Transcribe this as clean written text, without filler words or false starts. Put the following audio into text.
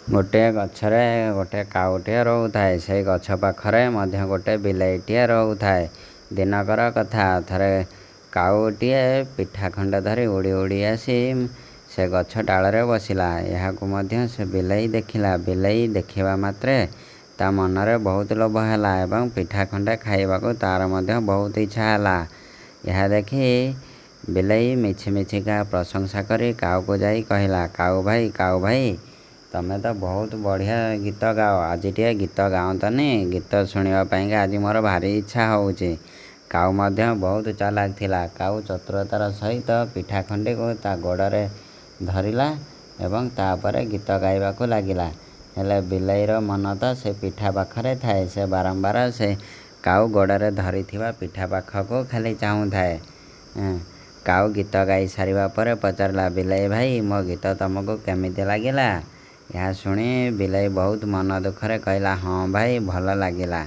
ଗୋଟିଏ ଗଛରେ ଗୋଟେ କାଉଟିଏ ରହୁଥାଏ। ସେଇ ଗଛ ପାଖରେ ମଧ୍ୟ ଗୋଟେ ବିଲେଇଟିଏ ରହୁଥାଏ। ଦିନକର କଥା, ଥରେ କାଉଟିଏ ପିଠା ଖଣ୍ଡେ ଧରି ଉଡ଼ି ଉଡ଼ି ଆସି ସେ ଗଛ ଡାଳରେ ବସିଲା। ଏହାକୁ ମଧ୍ୟ ସେ ବିଲେଇ ଦେଖିଲା। ବିଲେଇ ଦେଖିବା ମାତ୍ରେ ତା ମନରେ ବହୁତ ଲୋଭ ହେଲା ଏବଂ ପିଠା ଖଣ୍ଡେ ଖାଇବାକୁ ତାର ମଧ୍ୟ ବହୁତ ଇଚ୍ଛା ହେଲା। ଏହା ଦେଖି ବିଲେଇ ମିଛି ମିଛିକା ପ୍ରଶଂସା କରି କାଉକୁ ଯାଇ କହିଲା, କାଉ ଭାଇ, କାଉ ଭାଇ, ତମେ ତ ବହୁତ ବଢ଼ିଆ ଗୀତ ଗାଅ। ଆଜି ଟିକେ ଗୀତ ଗାଅନ୍ତନି? ଗୀତ ଶୁଣିବା ପାଇଁକା ଆଜି ମୋର ଭାରି ଇଚ୍ଛା ହେଉଛି। କାଉ ମଧ୍ୟ ବହୁତ ଚାଲାକ ଥିଲା। କାଉ ଚତୁରତାର ସହିତ ପିଠା ଖଣ୍ଡିକୁ ତା ଗୋଡ଼ରେ ଧରିଲା ଏବଂ ତାପରେ ଗୀତ ଗାଇବାକୁ ଲାଗିଲା। ହେଲେ ବିଲେଇର ମନ ତ ସେ ପିଠା ପାଖରେ ଥାଏ। ସେ ବାରମ୍ବାର ସେ କାଉ ଗୋଡ଼ରେ ଧରିଥିବା ପିଠା ପାଖକୁ ଖାଲି ଚାହୁଁଥାଏ। କାଉ ଗୀତ ଗାଇ ସାରିବା ପରେ ପଚାରିଲା, ବିଲେଇ ଭାଇ, ମୋ ଗୀତ ତମକୁ କେମିତି ଲାଗିଲା? ଏହା ଶୁଣି ବିଲେଇ ବହୁତ ମନ ଦୁଃଖରେ କହିଲା, ହଁ ଭାଇ, ଭଲ ଲାଗିଲା।